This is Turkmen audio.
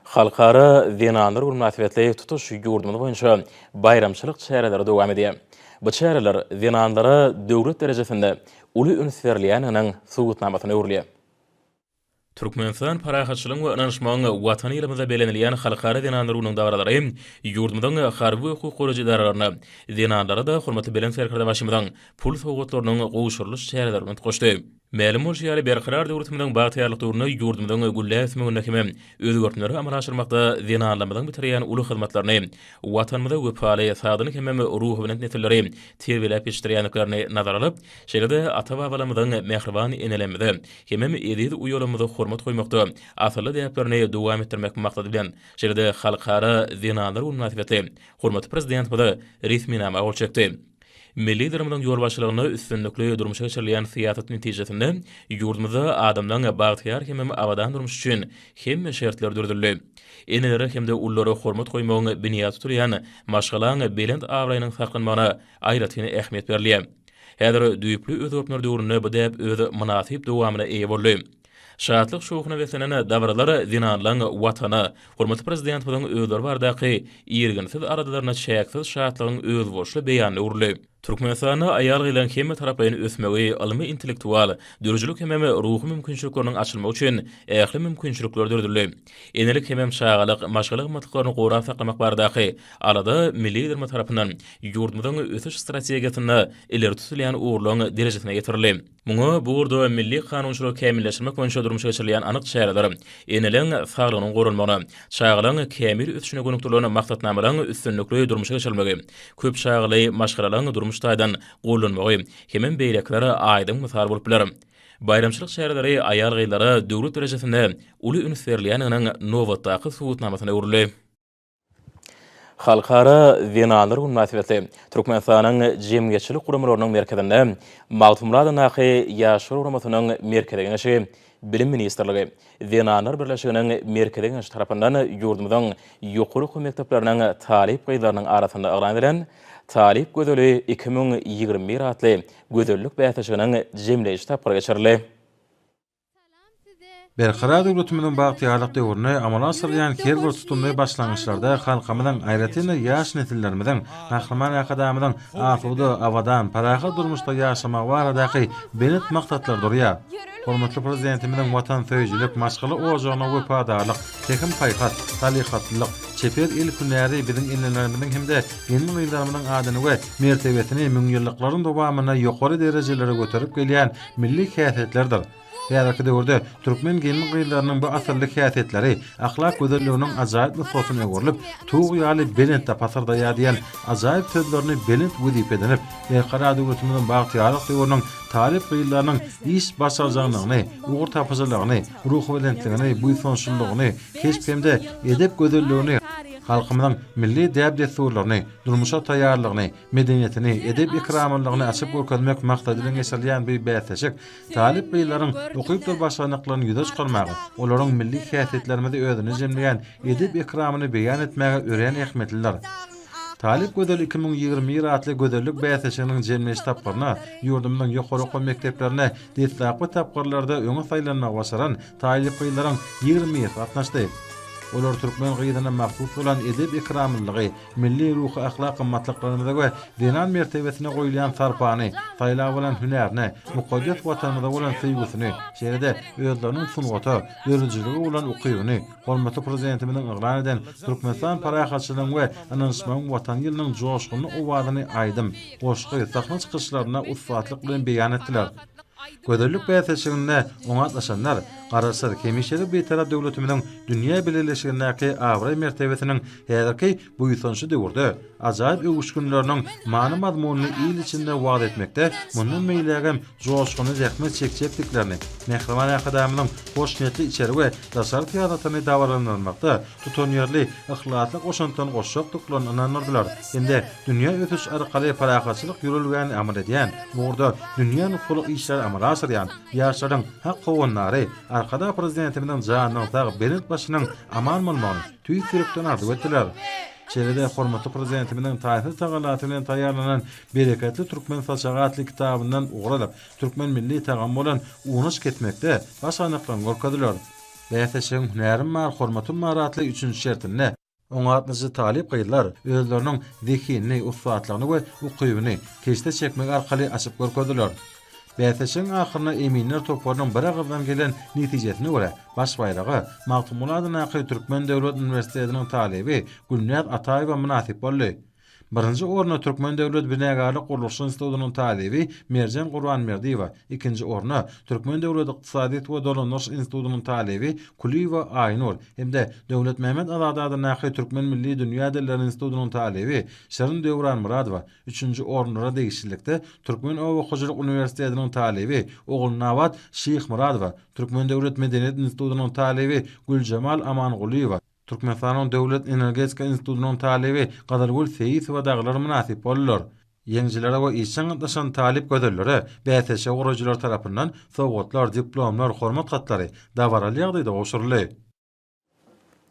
Halkara zenanlar güni mynasybetli tutuş ýurdumyz boýunça baýramçylyk çäreleri dowam edýär. Bu çäreler zenanlara döwlet derejesinde uly üns berilýändiginiň subutnamasyna öwrülýär. Türkmenistan parahatçylygyň we ynanyşmagyň Watany ýylymyzda bellenilýän Halkara zenanlar gününiň dabaralary ýurdumyzyň harby we hukuk goraýjy edaralarynda zenanlara-da hormatly Belent Serkerdebaşymyzyň pul sowgatlarynyň gowşurylyş çäreleri bilen utgaşdy. Mälim bolşy ýaly, Berkarar döwletimiziň bagtyýarlyk döwründe ýurdumyzyň gülläp ösmeginde hem özgertmeleri amala aşyrmakda zenanlarymyzyň bitirýän uly hyzmatlaryny, Watanymyza wepaly, sagdyn hemem ruhubelent nesilleri terbiýeläp ýetişdirýändiklerini nazara alyp, şeýle-de ata-babalarymyzyň mähriban enelerimize hemem eziz uýalarymyza hormat goýmakda asylly däplerini dowam etdirmek maksady bilen, şeýle-de Halkara zenanlar güni mynasybetli hormatly Prezidentimiz resminama gol çekdi. Milli Liderimiziň ýolbaşçylygynda üstünlikli durmuşa geçirilýän syýasat netijesinde ýurdumyzda adamlaryň bagtyýar hemem abadan durmuşy üçin hemme şertler döredildi. Enelere hem-de ululara hormat goýmagyň binýady tutulýan maşgalaň belent abraýynyň saklanmagyna aýratyn ähmiýet berilýär. Häzir düýpli özgertmeler döwründe bu däp öz mynasyp dowamyna eýe boldy. Şatlyk-şowhuna beslenen dabaralar zenanlaryň Watana, hormatly Prezidentimiziň özleri baradaky irginsiz aladalaryna çäksiz şatlygyň özboluşly beýanyna öwrüldi. Türkmenistanda aýal-gyzlaryň hemmetaraplaýyn ösmegi, ylmy-intellektual, döredijilik hemem ruhy mümkinçilikleriniň açylmagy üçin ähli mümkinçilikler döredildi. Enelik hemem çagalyk, maşgala gymmatlyklaryny gorap saklamak baradaky alada milli Liderimiz tarapyndan ýurdumyzyň ösüş strategiýasynda ileri tutulýan ugurlaryň derejesine getirildi. Muňa bu ugurda milli kanunçylygy kämilleşdirmek boýunça durmuşa geçirilýän anyk çäreler, eneleriň saglygynyň goralmagyna, çagalaryň kämil ösüşine gönükdirilen maksatnamalaryň üstünlikli durmuşa geçirilmegi, köp çagaly maşgalalaryň durmuş taýdan goldanmagy hemem beýlekiler aýdyň mysal bolup biler. Baýramçylyk çäreleri aýal-gyzlara döwlet derejesinde uly üns berilýändiginiň nobatdaky subutnamasyna öwrüldi. Halkara zenanlar güni mynasybetli Türkmenistanyň Jemgyýetçilik guramalarynyň merkezinde Magtymguly adyndaky Ýaşlar guramasynyň Merkezi Geňeşi, Bilim ministrligi, Zenanlar birleşiginiň Merkezi Geňeşi tarapyndan ýurdumyzyň ýokary okuw mekdepleriniň talyp gyzlarynyň arasynda yglan edilen Talyp gözeli 2021 atly gözellik bäsleşiginiň jemleýji tapgyry geçirildi. Berkarar döwletimiziň bagtyýarlyk döwründe amala aşyrylýan her bir tutumly başlangyçlarda halkymyzyň, aýratyn-da, ýaş nesillerimiziň Gahryman Arkadagymyzyň asuda, abadan, parahat durmuşda ýaşamagy baradaky belent maksatlary durýar. Hormatly Prezidentimiziň watansöýüjilik, maşgala ojagyna wepadarlyk, pähim-paýhas, salykatlylyk, çeper el hünäri biziň enelerimiziň hem-de gelin-gyzlarymyzyň adyny we mertebesini müňýyllyklaryň dowamynda ýokary derejelere göterip gelýän milli häsiýetlerdir. Häzirki döwürde türkmen gelin-gyzlarynyň bu asylly häsiýetleri ahlak gözelliginiň ajaýyp nusgasyna öwrülip, tug ýaly belentde pasyrdaýar diýen ajaýyp sözlerini belent wezipe edinip, Berkarar döwletimiziň bagtyýarlyk döwrüniň talyp gyzlarynyň iş başarjaňlygyny, ugurtapyjylygyny, ruhubelentligini, buýsançlylygyny, keşp hem-de edep gözelligini, halkymyzyň milli däp-dessurlaryny, durmuşa taýýarlygyny, medeniýetini, edep-ekramlylygyny açyp görkezmek maksady bilen geçirilýän bu bäsleşik talyp gyzlaryň ukypdyr başarnyklaryny ýüze çykarmaga, olaryň milli häsiýetlerimizi özünde jemleýän edep-ekramyny beýan etmäge örän ähmiýetlidir. Talyp gözel 2021 atly gözellik bäsleşiginiň jemleýiş tapgyryna ýurdumyzyň ýokary okuw mekdeplerinde deslapky tapgyrlarda öňe saýlanmagy başaran talyp gyzlaryň 21-si gatnaşdy. Olar türkmen gyzyna mahsus bolan edep-ekramlylygy, Milli ruhy-ahlak gymmatlyklarymyza we zenan mertebesine goýulýan sarpany, saýlap alan hünärine, mukaddes Watanymyza bolan söýgüsini, şeýle-de özleriniň sungata, döredijilige bolan ukybyny hormatly Prezidentimiziň yglan eden Türkmenistan parahatçylygyň we ynanyşmagyň Watany ýylynyň joşgunly owazyny aýdym, goşgy, sahna çykyşlarynda ussatlyk bilen beýan etdiler. Gözellik bäsleşiginde oňa gatnaşanlar Garaşsyz, hemişelik Bitarap döwletimiziň dünýä bileleşigindäki abraý-mertebesiniň häzirki buýsançly döwürde ajaýyp öwüşginleriniň many-mazmunyny il içinde wagyz etmekde mundan beýlägem joşgunly zähmet çekjekdiklerini, mähriban Arkadagymyzyň hoşniýetli içeri we daşary syýasatyny dabaralandyrmakda tutanýerli, yhlasly goşantlaryny goşjakdyklaryny ynandyrdylar hem-de dünýä ösüş arkaly parahatçylyk ýörelgäni amal edýän, bu ugurda dünýä nusgalyk işleri amala aşyrýan, ýaşlaryň hak howandary Arkadag Prezidentimiziň janynyň sag, belent başynyň aman bolmagyny tüýs ýürekden arzuw etdiler. Şeýle-de hormatly Prezidentimiziň taýsyz tagallasy bilen taýýarlanan Bereketli türkmen saçagy atly kitabyndan ugur alyp, türkmen milli tagamy bolan unaş kesmekde başarnyklaryny görkezdiler. Bäsleşigiň Hünärim bar, hormatym bar atly üçünji şertinde oňa gatnaşyjy talyp gyzlar özleriniň zehinini, ussatlygyny we ukybyny keşde çekmek arkaly açyp görkezdiler. Bäsleşigiň ahyrynda eminler toparynyň biragyzdan gelen netijesine görä, baş baýraga Magtymguly adyndaky Türkmen döwlet uniwersitetiniň talyby Gülnäz Ataýewa mynasyp boldy. Birinji orna Türkmen döwlet binagärlik-gurluşyk institutynyň talyby Merjen Gurbanberdiýewa, ikinji orna Türkmen döwlet ykdysadyýet we dolandyryş institutynyň talyby Kulyýewa Aýnur hem-de Döwletmämmet Azady adyndaky Türkmen milli dünýä dilleri institutynyň talyby Şirin Döwranmyradowa, üçünji orunlara degişlilikde Türkmen oba hojalyk uniwersitetiniň talyby Ogulnabat Şyhmyradowa, Türkmen döwlet medeniýet institutynyň talyby Güljemal Amangulyýewa, Türkmenistanyň Döwlet energetika institutynyň talyby Gyzylgül Seýisowa dagylar mynasyp boldular. Ýeňijilere we işjeň gatnaşan talyp gözellere bäsleşigi guraýjylar tarapyndan sowgatlar, diplomlar, hormat hatlary dabaraly ýagdaýda gowşuryldy.